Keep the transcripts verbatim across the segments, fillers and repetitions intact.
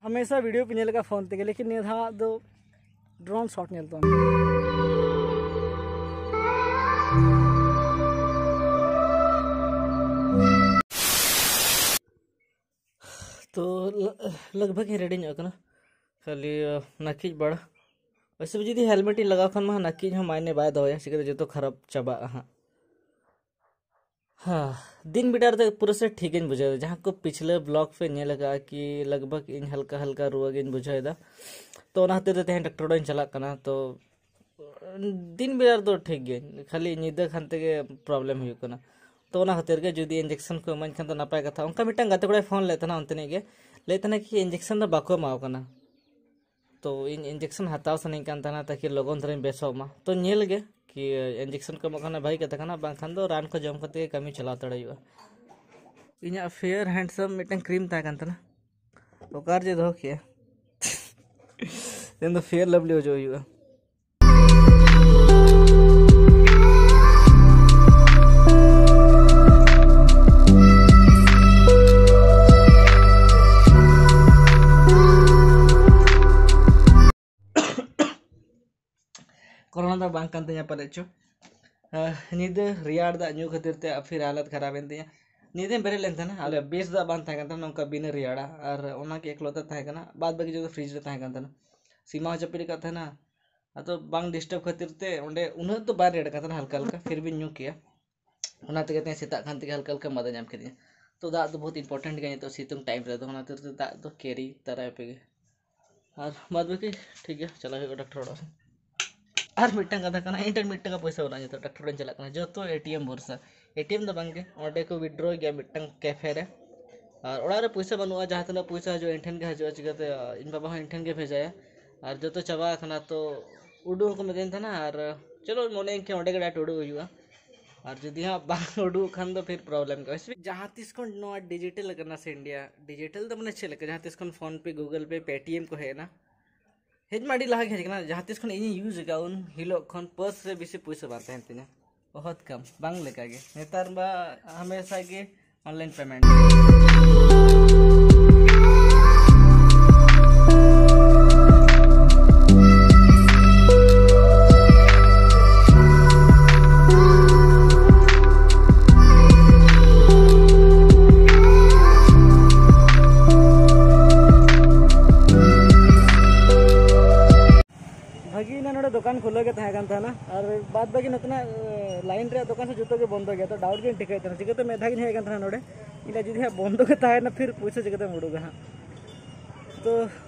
ᱦᱟᱢᱮᱥᱟ ᱵᱷᱤᱰᱤᱭᱳ ᱯᱮ ᱧᱮᱞ ᱟᱠᱟᱫ ᱯᱷᱳᱱ ᱛᱮᱜᱮ, ᱞᱮᱠᱤᱱ ᱱᱤᱭᱟᱹ ᱫᱷᱟᱣ ᱫᱚ ᱰᱨᱳᱱ ᱥᱚᱴ ᱧᱮᱞ ᱛᱟᱵᱚᱱ᱾ ᱛᱚ ᱞᱟ- ᱞᱟᱜᱽ ᱵᱷᱟᱜᱽ ᱤᱧ ᱨᱮᱰᱤ ᱧᱚᱜ ᱟᱠᱟᱱᱟ, ᱠᱷᱟᱹᱞᱤ ᱟ, ᱱᱟᱹᱠᱤᱡ ᱵᱟᱲᱟ᱾ ᱣᱮᱥᱮ ᱡᱩᱫᱤ ᱦᱮᱞᱢᱮᱴ ᱤᱧ ᱞᱟᱜᱟᱣ ᱠᱷᱟᱱ ᱢᱟ ᱱᱟᱹᱠᱤᱡ ᱦᱚᱸ ᱢᱟᱭᱱᱮ ᱵᱟᱭ ᱫᱚᱦᱚᱭᱟ, ᱪᱤᱠᱟᱹᱛᱮ ᱡᱚᱛᱚ ᱠᱷᱟᱨᱟᱯ ᱪᱟᱵᱟᱜᱼᱟ ᱦᱟᱸᱜ᱾ ᱦᱮᱸ, ᱫᱤᱱ ᱵᱮᱲᱟ ᱨᱮᱫᱚ ᱯᱩᱨᱟᱹ ᱥᱮ ᱴᱷᱤᱠ ᱜᱤᱧ ᱵᱩᱡᱷᱟᱹᱣ ᱮᱫᱟ᱾ ᱡᱟᱦᱟᱸ ᱠᱚ ᱯᱤᱪᱷᱞᱟᱹ ᱵᱞᱚᱜ ᱯᱮ ᱧᱮᱞ ᱟᱠᱟᱫᱼᱟ ᱠᱤ ᱞᱟᱜᱽ ᱵᱷᱟᱜᱽ ᱤᱧ ᱦᱟᱞᱠᱟ ᱦᱟᱞᱠᱟ ᱨᱩᱣᱟᱹ ᱜᱤᱧ ᱵᱩᱡᱷᱟᱹᱣ ᱮᱫᱟ, ᱛᱚ ᱚᱱᱟ ᱠᱷᱟᱹᱛᱤᱨ ᱛᱮ ᱛᱮᱦᱮᱧ ᱰᱟᱠᱛᱟᱨ ᱚᱲᱟᱜ ᱤᱧ ᱪᱟᱞᱟᱜ ᱠᱟᱱᱟ᱾ ᱛᱚ ᱫᱤᱱ ᱵᱮᱲᱟ ᱨᱮᱫᱚ ᱴᱷᱤᱠ ᱜᱮ, ᱠᱷᱟᱹᱞᱤ ᱧᱤᱫᱟᱹ ᱠᱷᱟᱱ ᱛᱮᱜᱮ ᱯᱨᱚᱵᱞᱮᱢ ᱦᱩᱭᱩᱜ ᱠᱟᱱᱟ᱾ ᱛᱚ ᱚᱱᱟ ᱠᱷᱟᱹᱛᱤᱨ ᱜᱮ ᱡᱩᱫᱤ ᱤᱧᱡᱮᱠᱥᱚᱱ ᱠᱚ ᱤᱢᱟᱹᱧ ᱠᱷᱟᱱ ᱫᱚ ᱱᱟᱯᱟᱭ ᱠᱟᱛᱷᱟ᱾ ᱚᱱᱠᱟ ᱢᱤᱫᱴᱟᱝ ᱜᱟᱛᱮ ᱠᱚᱲᱟᱭ ᱯᱷᱳᱱ ᱞᱮᱫ ᱛᱟᱦᱮᱱᱟ ᱚᱱᱛᱮᱱᱤᱡ ᱜᱮ, ᱞᱟᱹᱭᱮᱫ ᱛᱟᱦᱮᱱᱟ ᱠᱤ ᱤᱧᱡᱮᱠᱥᱚᱱ ᱫᱚ ᱵᱟᱠᱚ ᱮᱢᱟᱣ ᱠᱟᱱᱟ᱾ ᱛᱚ ᱤᱧ ᱤᱧᱡᱮᱠᱥᱚᱱ ᱦᱟᱛᱟᱣ ᱥᱟᱱᱟᱧ ᱠᱟᱱ ᱛᱟᱦᱮᱱᱟ ᱛᱟᱠᱤ ᱞᱚᱜᱚᱱ ᱫᱷᱟᱨᱟᱧ ᱵᱮᱥᱚᱜ ᱢᱟ᱾ ᱛᱚ ᱧᱮᱞ ᱜᱮ ᱠᱤ ᱤᱧᱡᱮᱠᱥᱚᱱ ᱠᱚ ᱮᱢᱚᱜ ᱠᱷᱟᱱ ᱵᱷᱟᱹᱜᱤ ᱠᱟᱛᱷᱟ ᱠᱟᱱᱟ, ᱵᱟᱝᱠᱷᱟᱱ ᱫᱚ ᱨᱟᱱ ᱠᱚ ᱡᱚᱢ ᱠᱟᱛᱮ ᱜᱮ ᱠᱟᱹᱢᱤ ᱪᱟᱞᱟᱣ ᱦᱟᱛᱟᱲ ᱦᱩᱭᱩᱜᱼᱟ᱾ ᱤᱧᱟᱹᱜ ᱯᱷᱮᱭᱟᱨ ᱦᱮᱱᱰᱥᱟᱢ ᱢᱤᱫᱴᱟᱝ ᱠᱨᱤᱢ ᱛᱟᱦᱮᱸ ᱠᱟᱱ ᱛᱟᱦᱮᱱᱟ, ᱚᱠᱟᱨᱮ ᱡᱮ ᱫᱚᱦᱚ ᱠᱮᱜᱼᱟ? ᱛᱮᱦᱮᱧ ᱫᱚ ᱯᱷᱮᱭᱟᱨ ᱞᱟᱵᱷᱞᱤ ᱚᱡᱚᱜ ᱦᱩᱭᱩᱜᱼᱟ᱾ ᱠᱳᱨᱳᱱᱟ ᱫᱚ ᱵᱟᱝ ᱠᱟᱱ ᱛᱤᱧᱟ ᱯᱟᱞᱮ ᱪᱚ᱾ ᱟᱦ, ᱧᱤᱫᱟᱹ ᱨᱮᱭᱟᱲ ᱫᱟᱜ ᱧᱩ ᱠᱷᱟᱹᱛᱤᱨ ᱛᱮ ᱯᱷᱤᱨ ᱦᱟᱞᱚᱛ ᱠᱷᱟᱨᱟᱯ ᱮᱱ ᱛᱤᱧᱟ᱾ ᱧᱤᱫᱟᱹᱧ ᱵᱮᱨᱮᱫ ᱞᱮᱱ ᱛᱟᱦᱮᱱᱟ, ᱟᱞᱮ ᱵᱮᱥ ᱫᱟᱜ ᱵᱟᱝ ᱛᱟᱦᱮᱸ ᱠᱟᱱ ᱛᱟᱦᱮᱱᱟ, ᱱᱚᱝᱠᱟ ᱵᱤᱱᱟᱹ ᱨᱮᱭᱟᱲᱟ, ᱟᱨ ᱚᱱᱟ ᱜᱮ ᱮᱠᱞᱚᱛᱟ ᱛᱟᱦᱮᱸ ᱠᱟᱱᱟ, ᱵᱟᱫ ᱵᱟᱹᱠᱤ ᱡᱚᱛᱚ ᱯᱷᱨᱤᱡᱽ ᱨᱮ ᱛᱟᱦᱮᱸ ᱠᱟᱱ ᱛᱟᱦᱮᱱᱟ᱾ ᱥᱤᱢᱟ ᱦᱚᱸ ᱪᱟᱹᱯᱤᱫ ᱟᱠᱟᱫ ᱛᱟᱦᱮᱱᱟ, ᱟᱫᱚ ᱵᱟᱝ ᱰᱤᱥᱴᱟᱨᱵ ᱠᱷᱟᱹᱛᱤᱨ ᱛᱮ ᱚᱸᱰᱮ ᱩᱱᱟᱹᱜ ᱫᱚ ᱵᱟᱭ ᱨᱮᱭᱟᱲ ᱠᱟᱱ ᱛᱟᱦᱮᱱᱟ, ᱦᱟᱞᱠᱟ ᱦᱟᱞᱠᱟ ᱯᱷᱤᱨ ᱵᱤᱧ ᱧᱩ ᱠᱮᱭᱟ᱾ ᱚᱱᱟ ᱛᱮᱜᱮ ᱛᱮᱦᱮᱧ ᱥᱮᱛᱟᱜ ᱠᱷᱟᱱ ᱛᱮᱜᱮ ᱦᱟᱞᱠᱟ ᱦᱟᱞᱠᱟ ᱢᱟᱫᱟ ᱧᱟᱢ ᱠᱮᱫᱤᱧᱟ᱾ ᱛᱚ ᱫᱟᱜ ᱫᱚ ᱵᱚᱦᱩᱛ ᱤᱢᱯᱚᱨᱴᱮᱱᱴ ᱜᱮᱭᱟ ᱱᱤᱛᱚᱜ ᱥᱤᱛᱩᱝ ᱴᱟᱭᱤᱢ ᱨᱮᱫᱚ, ᱚᱱᱟ ᱠᱷᱟᱹᱛᱤᱨ ᱛᱮ ᱫᱟᱜ ᱫᱚ ᱠᱮᱨᱤ ᱛᱟᱨᱟᱭ ᱯᱮ ᱜᱮ᱾ ᱟᱨ ᱵᱟᱫ ᱵᱟᱹᱠᱤ ᱴᱷᱤᱠ ᱜᱮᱭᱟ, ᱪᱟᱞᱟᱜ ᱦᱩᱭᱩᱜᱼᱟ ᱰᱟᱠᱴᱚᱨ ᱚᱲᱟᱜ ᱥᱮᱫ᱾ ᱟᱨ ᱢᱤᱫᱴᱟᱝ ᱠᱟᱛᱷᱟ ᱠᱟᱱᱟ, ᱤᱧ ᱴᱷᱮᱱ ᱢᱤᱫ ᱴᱟᱠᱟ ᱯᱚᱭᱥᱟ ᱵᱟᱹᱱᱩᱜᱼᱟ, ᱱᱤᱛᱚᱜ ᱰᱟᱠᱴᱚᱨ ᱚᱲᱟᱜ ᱤᱧ ᱪᱟᱞᱟᱜ ᱠᱟᱱᱟ, ᱡᱚᱛᱚ ᱮᱴᱤᱮᱢ ᱵᱷᱚᱨᱥᱟ᱾ ᱮᱴᱤᱮᱢ ᱫᱚ ᱵᱟᱝᱜᱮ, ᱚᱸᱰᱮ ᱠᱚ ᱣᱤᱰᱨᱚᱭ ᱜᱮᱭᱟ ᱢᱤᱫᱴᱟᱝ ᱠᱮᱯᱷᱮ ᱨᱮ᱾ ᱟᱨ ᱚᱲᱟᱜ ᱨᱮ ᱯᱚᱭᱥᱟ ᱵᱟᱹᱱᱩᱜᱼᱟ, ᱡᱟᱦᱟᱸ ᱛᱤᱱᱟᱹᱜ ᱯᱚᱭᱥᱟ ᱦᱤᱡᱩᱜᱼᱟ ᱤᱧ ᱴᱷᱮᱱ ᱜᱮ ᱦᱤᱡᱩᱜᱼᱟ, ᱪᱤᱠᱟᱹᱛᱮ ᱤᱧ ᱵᱟᱵᱟ ᱦᱚᱸ ᱤᱧ ᱴᱷᱮᱱ ᱜᱮ ᱵᱷᱮᱡᱟᱭᱟ᱾ ᱟᱨ ᱡᱚᱛᱚ ᱪᱟᱵᱟ ᱟᱠᱟᱱᱟ, ᱛᱚ ᱩᱰᱩᱠ ᱦᱚᱸᱠᱚ ᱢᱤᱛᱟᱹᱧ ᱛᱟᱦᱮᱱᱟ, ᱟᱨ ᱪᱚᱞᱚ ᱢᱚᱱᱮᱭᱟᱹᱧ ᱠᱷᱟᱱ ᱚᱸᱰᱮ ᱜᱮ ᱰᱟᱭᱨᱮᱠᱴ ᱩᱰᱩᱠ ᱦᱩᱭᱩᱜᱼᱟ᱾ ᱟᱨ ᱡᱩᱫᱤ ᱦᱟᱸᱜ ᱵᱟᱝ ᱩᱰᱩᱠᱚᱜ ᱠᱷᱟᱱ ᱫᱚ ᱯᱷᱤᱨ ᱯᱨᱚᱵᱞᱮᱢ ᱠᱚ᱾ ᱡᱟᱦᱟᱸ ᱛᱤᱥ ᱠᱷᱚᱱ ᱱᱚᱣᱟ ᱰᱤᱡᱤᱴᱮᱞ ᱟᱠᱟᱱᱟ ᱥᱮ ᱤᱱᱰᱤᱭᱟ, ᱰᱤᱡᱤᱴᱮᱞ ᱫᱚ ᱢᱟᱱᱮ ᱪᱮᱫ ᱞᱮᱠᱟ, ᱡᱟᱦᱟᱸ ᱛᱤᱥ ᱠᱷᱚᱱ ᱯᱷᱳᱱ ᱯᱮ, ᱜᱩᱜᱚᱞ ᱯᱮ, ᱯᱮᱴᱤᱮᱢ ᱠᱚ ᱦᱮᱡ ᱮᱱᱟ, ᱦᱮᱡ ᱢᱟ ᱟᱹᱰᱤ ᱞᱟᱦᱟ ᱜᱮ ᱦᱮᱡ ᱟᱠᱟᱱᱟ, ᱡᱟᱦᱟᱸ ᱛᱤᱥ ᱠᱷᱚᱱ ᱤᱧᱤᱧ ᱤᱭᱩᱡᱽ ᱟᱠᱟᱫ ᱩᱱ ᱦᱤᱞᱳᱜ ᱠᱷᱚᱱ ᱯᱟᱹᱥ ᱨᱮ ᱵᱮᱥᱤ ᱯᱩᱭᱥᱟᱹ ᱵᱟᱝ ᱛᱟᱦᱮᱱ ᱛᱤᱧᱟᱹ, ᱵᱚᱦᱚᱛ ᱠᱚᱢ, ᱵᱟᱝ ᱞᱮᱠᱟ ᱜᱮ᱾ ᱱᱮᱛᱟᱨ ᱢᱟ ᱦᱟᱢᱮᱥᱟ ᱜᱮ ᱚᱱᱞᱟᱭᱤᱱ ᱯᱮᱢᱮᱱᱴ᱾ ᱫᱚᱠᱟᱱ ᱠᱷᱩᱞᱟᱹᱣ ᱜᱮ ᱛᱟᱦᱮᱸ ᱠᱟᱱ ᱛᱟᱦᱮᱱᱟ, ᱟᱨ ᱵᱟᱫ ᱵᱟᱹᱠᱤ ᱱᱚᱛᱮᱱᱟᱜ ᱞᱟᱭᱤᱱ ᱨᱮᱭᱟᱜ ᱫᱚᱠᱟᱱ ᱥᱮ ᱡᱚᱛᱚ ᱜᱮ ᱵᱚᱱᱫᱚ ᱜᱮᱭᱟ᱾ ᱛᱚ ᱰᱟᱣᱩᱴ ᱜᱤᱧ ᱴᱷᱤᱠᱟᱹᱭᱮᱫ ᱛᱟᱦᱮᱱᱟ, ᱪᱤᱠᱟᱹᱛᱮ ᱢᱤᱫ ᱫᱷᱟᱣ ᱜᱤᱧ ᱦᱮᱡ ᱟᱠᱟᱱ ᱛᱟᱦᱮᱱᱟ ᱱᱚᱰᱮ, ᱤᱧ ᱡᱩᱫᱤ ᱦᱟᱸᱜ ᱵᱚᱱᱫᱚ ᱜᱮ ᱛᱟᱦᱮᱱᱟ, ᱯᱷᱤᱨ ᱯᱩᱭᱥᱟᱹ ᱪᱤᱠᱟᱹᱛᱮᱢ ᱩᱰᱩᱠᱟ ᱦᱟᱸᱜ? ᱛᱚ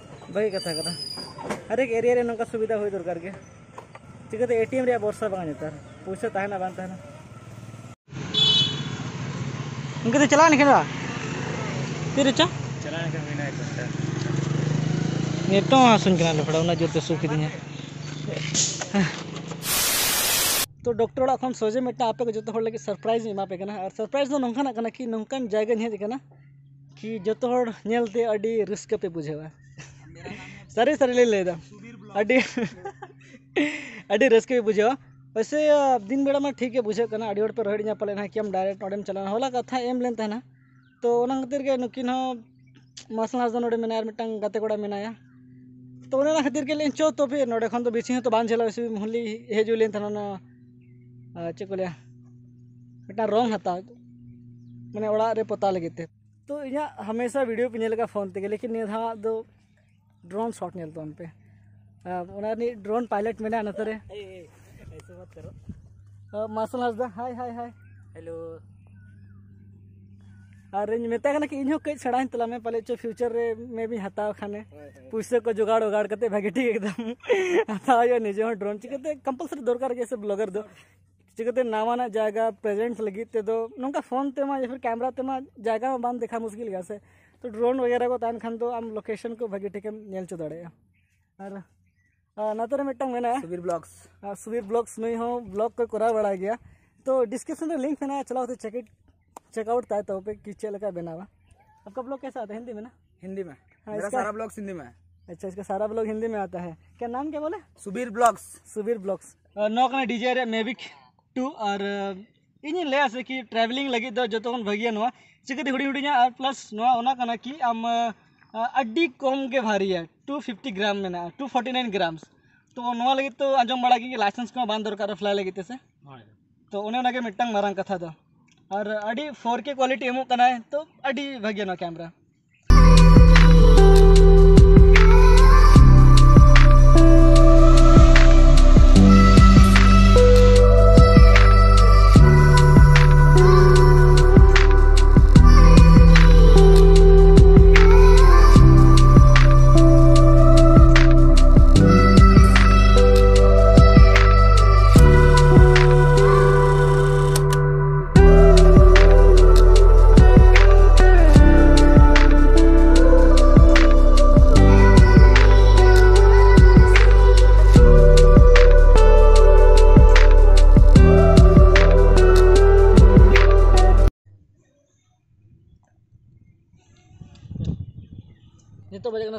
ᱵᱷᱟᱹᱜᱤ ᱠᱟᱛᱷᱟ ᱠᱟᱱᱟ, ᱦᱟᱨ ᱮᱠ ᱮᱨᱤᱭᱟ ᱨᱮ ᱱᱚᱝᱠᱟ ᱥᱩᱵᱤᱫᱷᱟ ᱦᱩᱭ ᱫᱚᱨᱠᱟᱨ ᱜᱮ᱾ ᱪᱤᱠᱟᱹᱛᱮ ᱮᱴᱤᱮᱢ ᱨᱮᱭᱟᱜ ᱵᱷᱚᱨᱥᱟ ᱵᱟᱝ ᱱᱮᱛᱟᱨ, ᱯᱩᱭᱥᱟᱹ ᱛᱟᱦᱮᱱᱟ ᱵᱟᱝ ᱛᱟᱦᱮᱱᱟ᱾ ᱩᱱᱠᱩ ᱫᱚ ᱪᱟᱞᱟᱣ ᱮᱱᱟ ᱠᱤᱱ ᱵᱟ? ᱛᱤ ᱨᱮᱪᱚ? ᱪᱟᱞᱟᱣ ᱮᱱᱟ ᱠᱤᱱ, ᱦᱩᱭᱱᱟ ᱮᱠ ᱜᱷᱚᱱᱴᱟ᱾ ᱱᱤᱛᱚᱝ ᱦᱟᱹᱥᱩᱧ ᱠᱟᱱᱟ ᱞᱮᱯᱷᱲᱟ, ᱩᱱᱟᱹᱜ ᱡᱳᱨ ᱛᱮ ᱦᱟᱹᱥᱩ ᱠᱤᱫᱤᱧᱟ᱾ ᱛᱚ ᱰᱚᱠᱴᱚᱨ ᱚᱲᱟᱜ ᱠᱷᱚᱱ ᱥᱚᱡᱷᱮ ᱢᱤᱫᱴᱟᱝ ᱟᱯᱮ ᱠᱚ ᱡᱚᱛᱚ ᱦᱚᱲ ᱞᱟᱹᱜᱤᱫ ᱥᱟᱨᱯᱨᱟᱭᱤᱡᱽ ᱤᱧ ᱮᱢᱟ ᱯᱮ ᱠᱟᱱᱟ᱾ ᱟᱨ ᱥᱟᱨᱯᱨᱟᱭᱤᱡᱽ ᱫᱚ ᱱᱚᱝᱠᱟᱱᱟᱜ ᱠᱟᱱᱟ ᱠᱤ, ᱱᱚᱝᱠᱟᱱ ᱡᱟᱭᱜᱟᱧ ᱦᱮᱡ ᱟᱠᱟᱱᱟ ᱠᱤ ᱡᱚᱛᱚ ᱦᱚᱲ ᱧᱮᱞᱛᱮ ᱟᱹᱰᱤ ᱨᱟᱹᱥᱠᱟᱹ ᱯᱮ ᱵᱩᱡᱷᱟᱹᱣᱟ᱾ ᱥᱟᱹᱨᱤ ᱥᱟᱹᱨᱤ ᱞᱤᱧ ᱞᱟᱹᱭᱫᱟ, ᱟᱹᱰᱤ ᱟᱹᱰᱤ ᱨᱟᱹᱥᱠᱟᱹ ᱜᱮ ᱵᱩᱡᱷᱟᱹᱜᱼᱟ᱾ ᱣᱮᱥᱮ ᱫᱤᱱ ᱵᱮᱲᱟ ᱢᱟ ᱴᱷᱤᱠ ᱜᱮ ᱵᱩᱡᱷᱟᱹᱜ ᱠᱟᱱᱟ, ᱟᱹᱰᱤ ᱦᱚᱲ ᱯᱮ ᱨᱚᱦᱮᱫ ᱤᱧᱟ ᱯᱟᱞᱮᱱ ᱦᱟᱸᱜ ᱠᱤ ᱟᱢ ᱰᱟᱭᱨᱮᱠᱴ ᱱᱚᱰᱮᱢ ᱪᱟᱞᱟᱣᱱᱟ᱾ ᱦᱚᱞᱟ ᱠᱟᱛᱷᱟ ᱮᱢ ᱞᱮᱱ ᱛᱟᱦᱮᱱᱟ, ᱛᱚ ᱚᱱᱟ ᱠᱷᱟᱹᱛᱤᱨ ᱜᱮ ᱱᱩᱠᱤᱱ ᱦᱚᱸ ᱢᱟᱨᱥᱟᱞ ᱦᱟᱸᱥᱫᱟ ᱱᱚᱰᱮ ᱢᱮᱱᱟᱭᱟ, ᱟᱨ ᱢᱤᱫᱴᱟᱝ ᱜᱟᱛᱮ ᱠᱚᱲᱟ ᱢᱮᱱᱟᱭᱟ᱾ ᱛᱚ ᱚᱱᱮ ᱚᱱᱟ ᱠᱷᱟᱹᱛᱤᱨ ᱜᱮ ᱞᱟᱹᱭ ᱪᱚ ᱛᱚᱵᱮ ᱱᱚᱰᱮ ᱠᱷᱚᱱ ᱫᱚ ᱵᱮᱥᱤ ᱦᱚᱸᱛᱚ ᱵᱟᱝ ᱡᱷᱟᱹᱞᱟ, ᱣᱮᱥᱮ ᱦᱚᱞᱤ ᱦᱮᱡ ᱦᱩᱭ ᱞᱮᱱ ᱛᱟᱦᱮᱱᱟ ᱚᱱᱟ, ᱟᱨ ᱪᱮᱫ ᱠᱚ ᱞᱟᱹᱭᱟ, ᱢᱤᱫᱴᱟᱝ ᱨᱚᱝ ᱦᱟᱛᱟᱣ, ᱢᱟᱱᱮ ᱚᱲᱟᱜ ᱨᱮ ᱯᱚᱛᱟᱣ ᱞᱟᱹᱜᱤᱫ ᱛᱮ᱾ ᱛᱚ ᱤᱧᱟᱹᱜ ᱦᱟᱢᱮᱥᱟ ᱵᱷᱤᱰᱤᱭᱳ ᱯᱮ ᱧᱮᱞ ᱟᱠᱟᱫ ᱯᱷᱳᱱ ᱛᱮᱜᱮ, ᱞᱮᱠᱤᱱ ᱱᱤᱭᱟᱹ ᱫᱷᱟᱣ ᱫᱚ ᱰᱨᱳᱱ ᱥᱚᱴ ᱧᱮᱞ ᱛᱟᱵᱚᱱ ᱯᱮ᱾ ᱟᱨ ᱚᱱᱟ ᱨᱤᱱᱤᱡ ᱰᱨᱳᱱ ᱯᱟᱭᱞᱚᱴ ᱢᱮᱱᱟᱭᱟ ᱱᱚᱛᱮ ᱨᱮ᱾ ᱮᱭ, ᱮᱭ, ᱮᱭᱥᱮ ᱢᱟᱛ ᱠᱟᱨᱳ᱾ ᱟᱨ ᱢᱟᱨᱥᱟᱞ ᱦᱟᱸᱥᱫᱟ, ᱦᱟᱭ, ᱦᱟᱭ, ᱦᱟᱭ᱾ ᱦᱮᱞᱳ᱾ ᱟᱨ ᱤᱧ ᱢᱮᱛᱟᱭ ᱠᱟᱱᱟ ᱠᱤ ᱤᱧ ᱦᱚᱸ ᱠᱟᱹᱡ ᱥᱮᱬᱟᱧ ᱛᱟᱞᱟᱝ ᱢᱮ, ᱯᱟᱞᱮ ᱪᱚ ᱯᱷᱤᱭᱩᱪᱟᱨ ᱨᱮ ᱢᱮ ᱵᱤᱧ ᱦᱟᱛᱟᱣ ᱠᱷᱟᱱᱮ᱾ ᱦᱳᱭ, ᱦᱳᱭ᱾ ᱯᱩᱭᱥᱟᱹ ᱠᱚ ᱡᱚᱜᱟᱲ ᱚᱜᱟᱲ ᱠᱟᱛᱮ ᱵᱷᱟᱜᱮ ᱴᱷᱤᱠ ᱮᱠᱫᱚᱢ ᱦᱟᱛᱟᱣ ᱦᱩᱭᱩᱜᱼᱟ ᱱᱤᱡᱮ ᱦᱚᱸ ᱰᱨᱳᱱ᱾ ᱪᱤᱠᱟᱹᱛᱮ ᱠᱚᱢᱯᱟᱞᱥᱟᱨᱤ ᱫᱚᱨᱠᱟᱨ ᱜᱮᱭᱟ ᱥᱮ ᱵᱞᱚᱜᱟᱨ ᱫᱚ᱾ ᱪᱤᱠᱟᱹᱛᱮ ᱱᱟᱣᱟᱱᱟᱜ ᱡᱟᱭᱜᱟ ᱯᱨᱮᱡᱮᱱᱴ ᱞᱟᱹᱜᱤᱫ ᱛᱮᱫᱚ ᱱᱚᱝᱠᱟ ᱯᱷᱳᱱ ᱛᱮᱢᱟ ᱭᱟ ᱯᱷᱤᱨ ᱠᱮᱢᱮᱨᱟ ᱛᱮᱢᱟ ᱡᱟᱭᱜᱟ ᱢᱟ ᱵᱟᱝ ᱫᱮᱠᱷᱟ ᱢᱩᱥᱠᱤᱞ ᱜᱮᱭᱟ ᱥᱮ᱾ ᱛᱚ ᱰᱨᱳᱱ ᱣᱟᱜᱮᱨᱟ ᱠᱚ ᱛᱟᱦᱮᱱ ᱠᱷᱟᱱ ᱫᱚ ᱟᱢ ᱞᱳᱠᱮᱥᱚᱱ ᱠᱚ ᱵᱷᱟᱹᱜᱤ ᱴᱷᱤᱠᱮᱢ ᱧᱮᱞ ᱦᱚᱪᱚ ᱫᱟᱲᱮᱭᱟᱜᱼᱟ᱾ ᱟᱨ, ᱟᱨ ᱱᱚᱛᱮ ᱨᱮ ᱢᱤᱫᱴᱟᱝ ᱢᱮᱱᱟᱜᱼᱟ, ᱥᱩᱵᱤᱨ ᱵᱞᱚᱜᱥ᱾ ᱟᱨ ᱥᱩᱵᱤᱨ ᱵᱞᱚᱜᱥ, ᱱᱩᱭ ᱦᱚᱸ ᱵᱞᱚᱜ ᱠᱚᱭ ᱠᱚᱨᱟᱣ ᱵᱟᱲᱟᱭ ᱜᱮᱭᱟ᱾ ᱛᱚ ᱰᱤᱥᱠᱨᱤᱯᱥᱚᱱ ᱨᱮ ᱞᱤᱝᱠ ᱢᱮᱱᱟᱜᱼᱟ, ᱪᱟᱞᱟᱣ ᱠᱟᱛᱮ ᱪᱮᱠ ᱤᱴ, ᱪᱮᱠ ᱟᱣᱩᱴ ᱛᱟᱭ ᱛᱚ ᱯᱮ ᱠᱤ ᱪᱮᱫ ᱞᱮᱠᱟ ᱵᱮᱱᱟᱣᱟ᱾ आपका ब्लॉग कैसा आता है, हिंदी में ना? हिंदी में। हाँ, मेरा इसका सारा ब्लॉग्स हिंदी में है। अच्छा, इसका सारा ब्लॉग हिंदी में आता है। क्या नाम क्या बोले? सुबीर ब्लॉग्स। ᱥᱩᱵᱤᱨ ᱵᱞᱚᱜᱥ᱾ ᱟᱨ ᱱᱚᱣᱟ ᱠᱟᱱᱟ ᱰᱤᱡᱟᱭᱟᱨ ᱨᱮᱭᱟᱜ ᱢᱮᱵᱷᱤᱠ ᱴᱩ᱾ ᱟᱨ ᱤᱧᱤᱧ ᱞᱟᱹᱭᱟ ᱥᱮ ᱠᱤ ᱴᱨᱟᱵᱷᱮᱞᱤᱝ ᱞᱟᱹᱜᱤᱫ ᱫᱚ ᱡᱚᱛᱚ ᱠᱷᱚᱱ ᱵᱷᱟᱹᱜᱤᱭᱟ ᱱᱚᱣᱟ᱾ ᱪᱤᱠᱟᱹᱛᱮ ᱦᱩᱰᱤᱧ ᱦᱩᱰᱤᱧᱟ, ᱟᱨ ᱯᱞᱟᱥ ᱱᱚᱣᱟ ᱚᱱᱟ ᱠᱟᱱᱟ ᱠᱤ ᱟᱢ ᱟᱹᱰᱤ ᱠᱚᱢ ᱜᱮ ᱵᱷᱟᱨᱤᱭᱟ, ᱴᱩ ᱯᱷᱤᱯᱴᱤ ᱜᱨᱟᱢ ᱢᱮᱱᱟᱜᱼᱟ, ᱴᱩ ᱯᱷᱚᱨᱴᱤ ᱱᱟᱭᱤᱱ ᱜᱨᱟᱢᱥ᱾ ᱛᱚ ᱱᱚᱣᱟ ᱞᱟᱹᱜᱤᱫ ᱛᱚ ᱟᱸᱡᱚᱢ ᱵᱟᱲᱟ ᱠᱮᱫ ᱜᱮ ᱞᱟᱭᱥᱮᱱᱥ ᱠᱚᱦᱚᱸ ᱵᱟᱝ ᱫᱚᱨᱠᱟᱨᱚᱜᱼᱟ ᱯᱷᱞᱟᱭ ᱞᱟᱹᱜᱤᱫ ᱛᱮ ᱥᱮ᱾ ᱛᱚ ᱚᱱᱮ ᱚᱱᱟᱜᱮ ᱢᱤᱫᱴᱟᱝ ᱢᱟᱨᱟᱝ ᱠᱟᱛᱷᱟ ᱫᱚ᱾ ᱟᱨ ᱟᱹᱰᱤ ᱯᱷᱳᱨ ᱠᱮ ᱠᱳᱣᱟᱞᱤᱴᱤ ᱮᱢᱚᱜ ᱠᱟᱱᱟᱭ, ᱛᱚ ᱟᱹᱰᱤ ᱵᱷᱟᱹᱜᱤᱭᱟ ᱱᱚᱣᱟ ᱠᱮᱢᱮᱨᱟ᱾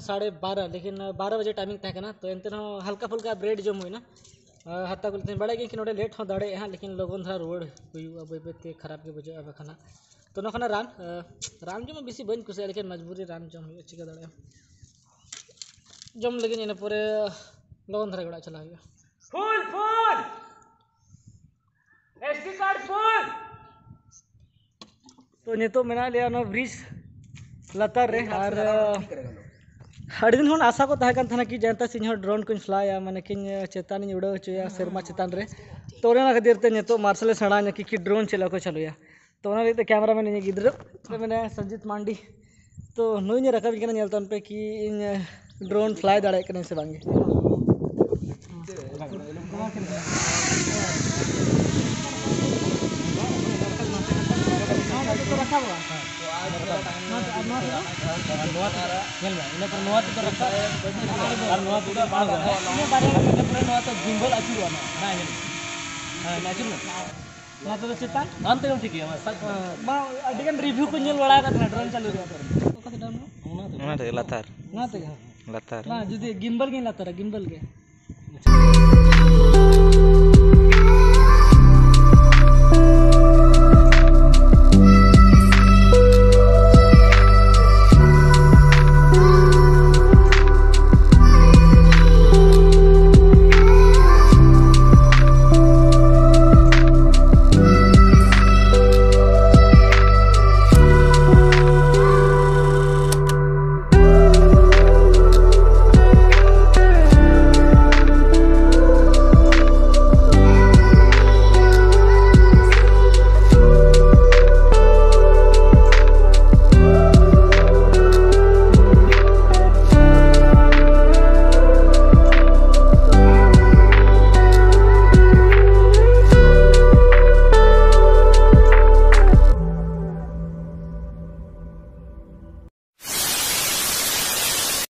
ᱥᱟᱲᱮ ᱵᱟᱨᱚ, ᱞᱮᱠᱤᱱ ᱵᱟᱨᱚ ᱵᱟᱡᱮ ᱴᱟᱭᱢᱤᱝ ᱛᱟᱦᱮᱸ ᱠᱟᱱᱟ, ᱛᱚ ᱮᱱᱛᱮ ᱨᱮᱦᱚᱸ ᱦᱟᱞᱠᱟ ᱯᱷᱩᱞᱠᱟ ᱵᱨᱮᱰ ᱡᱚᱢ ᱦᱩᱭᱱᱟ᱾ ᱟᱨ ᱦᱟᱛᱟ ᱠᱚ ᱞᱮᱫ ᱛᱟᱦᱮᱸ, ᱵᱟᱲᱟᱭ ᱜᱮᱭᱟᱹᱧ ᱠᱤ ᱱᱚᱰᱮ ᱞᱮᱴ ᱦᱚᱸ ᱫᱟᱲᱮᱭᱟᱜᱼᱟ ᱦᱟᱸᱜ, ᱞᱮᱠᱤᱱ ᱞᱚᱜᱚᱱ ᱫᱷᱟᱨᱟ ᱨᱩᱣᱟᱹᱲ ᱦᱩᱭᱩᱜᱼᱟ, ᱵᱟᱹᱭ ᱵᱟᱹᱭ ᱛᱮ ᱠᱷᱟᱨᱟᱯ ᱜᱮ ᱵᱩᱡᱷᱟᱹᱜᱼᱟ ᱵᱟᱠᱷᱟᱱ ᱦᱟᱸᱜ᱾ ᱛᱚ ᱱᱚᱣᱟ ᱠᱷᱚᱱᱟᱜ ᱨᱟᱱ, ᱨᱟᱱ ᱡᱚᱢ ᱵᱮᱥᱤ ᱵᱟᱹᱧ ᱠᱩᱥᱤᱭᱟᱜᱼᱟ, ᱞᱮᱠᱤᱱ ᱢᱚᱡᱽᱵᱩᱨᱤ ᱨᱟᱱ ᱡᱚᱢ ᱦᱩᱭᱩᱜᱼᱟ, ᱪᱤᱠᱟᱹ ᱫᱟᱲᱮᱭᱟᱜᱼᱟ᱾ ᱡᱚᱢ ᱞᱟᱹᱜᱤᱫ, ᱤᱱᱟᱹ ᱯᱚᱨᱮ ᱞᱚᱜᱚᱱ ᱫᱷᱟᱨᱟ ᱜᱮ ᱚᱲᱟᱜ ᱪᱟᱞᱟᱜ ᱦᱩᱭᱩᱜᱼᱟ᱾ ᱯᱷᱩᱞ ᱯᱷᱩᱞ ᱮᱥ ᱰᱤ ᱠᱟᱨᱰ ᱯᱷᱩᱞ᱾ ᱛᱚ ᱱᱤᱛᱚᱜ ᱢᱮᱱᱟᱜ ᱞᱮᱭᱟ ᱱᱚᱣᱟ ᱵᱨᱤᱡᱽ ᱞᱟᱛᱟᱨ ᱨᱮ, ᱟᱨ ᱟᱹᱰᱤ ᱫᱤᱱ ᱠᱷᱚᱱ ᱟᱥᱟ ᱠᱚ ᱛᱟᱦᱮᱸ ᱠᱟᱱ ᱛᱟᱦᱮᱱᱟ ᱠᱤ ᱡᱟᱦᱟᱸ ᱛᱤᱥ ᱤᱧ ᱦᱚᱸ ᱰᱨᱳᱱ ᱠᱚᱧ ᱯᱷᱞᱟᱭᱟ, ᱢᱟᱱᱮ ᱠᱤᱧ ᱪᱮᱛᱟᱱᱤᱧ ᱩᱰᱟᱹᱣ ᱦᱚᱪᱚᱭᱟ ᱥᱮᱨᱢᱟ ᱪᱮᱛᱟᱱ ᱨᱮ᱾ ᱛᱚ ᱚᱱᱮ ᱚᱱᱟ ᱠᱷᱟᱹᱛᱤᱨ ᱛᱮ ᱱᱤᱛᱚᱜ ᱢᱟᱨᱥᱟᱞ ᱮ ᱥᱮᱬᱟᱧᱟ ᱠᱤ, ᱠᱤ ᱰᱨᱳᱱ ᱪᱮᱫ ᱞᱮᱠᱟ ᱠᱚ ᱪᱟᱹᱞᱩᱭᱟ᱾ ᱛᱚ ᱚᱱᱟ ᱞᱟᱹᱜᱤᱫ ᱛᱮ ᱠᱮᱢᱮᱨᱟ ᱢᱮᱱ ᱤᱧ ᱜᱤᱫᱽᱨᱟᱹ ᱢᱮᱱᱟᱭᱟ ᱥᱚᱧᱡᱤᱛ ᱢᱟᱱᱰᱤ᱾ ᱛᱚ ᱱᱩᱭ ᱤᱧ ᱨᱟᱠᱟᱵ ᱠᱟᱱᱟ, ᱧᱮᱞ ᱛᱟᱵᱚᱱ ᱯᱮ ᱠᱤ ᱤᱧ ᱰᱨᱳᱱ ᱯᱷᱞᱟᱭ ᱫᱟᱲᱮᱭᱟᱜ ᱠᱟᱹᱱᱟᱹᱧ ᱥᱮ ᱵᱟᱝᱜᱮ᱾ ᱱᱚᱣᱟ ᱫᱚ ᱡᱚᱛᱚ ᱨᱟᱠᱟᱵᱚᱜᱼᱟ᱾ ᱱᱚᱣᱟ ᱫᱚ, ᱟᱨ ᱱᱚᱣᱟ ᱫᱚ? ᱱᱚᱣᱟ ᱛᱮᱫᱚ? ᱧᱮᱞ ᱢᱮ, ᱤᱱᱟᱹ ᱯᱚᱨᱮ ᱱᱚᱣᱟ ᱛᱮᱫᱚ ᱨᱟᱠᱟᱵ, ᱟᱨ ᱱᱚᱣᱟ ᱛᱮᱫᱚ ᱟᱬᱜᱚ᱾ ᱤᱱᱟᱹ ᱵᱟᱨᱭᱟ ᱜᱮ, ᱤᱱᱟᱹ ᱯᱚᱨᱮ ᱱᱚᱣᱟ ᱫᱚ ᱜᱤᱢᱵᱚᱞ ᱟᱹᱪᱩᱨᱚᱜᱼᱟ, ᱱᱚᱣᱟ᱾ ᱦᱮᱸ, ᱧᱮᱞ ᱢᱮ᱾ ᱦᱮᱸ, ᱟᱹᱪᱩᱨ ᱢᱮ᱾ ᱱᱚᱣᱟ ᱛᱮᱫᱚ ᱪᱮᱛᱟᱱ? ᱟᱢ ᱛᱮᱜᱮᱢ ᱴᱷᱤᱠᱟᱹᱭᱟ, ᱢᱟ ᱥᱟᱵ ᱠᱟᱜ ᱢᱮ᱾ ᱵᱟᱝ, ᱟᱹᱰᱤ ᱜᱟᱱ ᱨᱤᱵᱷᱤᱭᱩ ᱠᱚ ᱧᱮᱞ ᱵᱟᱲᱟ ᱟᱠᱟᱫ ᱛᱟᱦᱮᱱᱟ ᱰᱨᱳᱱ ᱪᱟᱹᱞᱩ ᱨᱮᱭᱟᱜ᱾ ᱚᱠᱟ ᱛᱮ ᱰᱟᱣᱩᱱ? ᱚᱱᱟ ᱛᱮᱜᱮ ᱞᱟᱛᱟᱨ᱾ ᱱᱚᱣᱟ ᱛᱮᱜᱮ? ᱞᱟᱛᱟᱨ᱾ ᱵᱟᱝ, ᱡᱩᱫᱤ ᱜᱤᱢᱵᱚᱞ ᱜᱤᱧ ᱞᱟᱛᱟᱨᱟ, ᱜᱤᱢᱵᱚᱞ ᱜᱮ᱾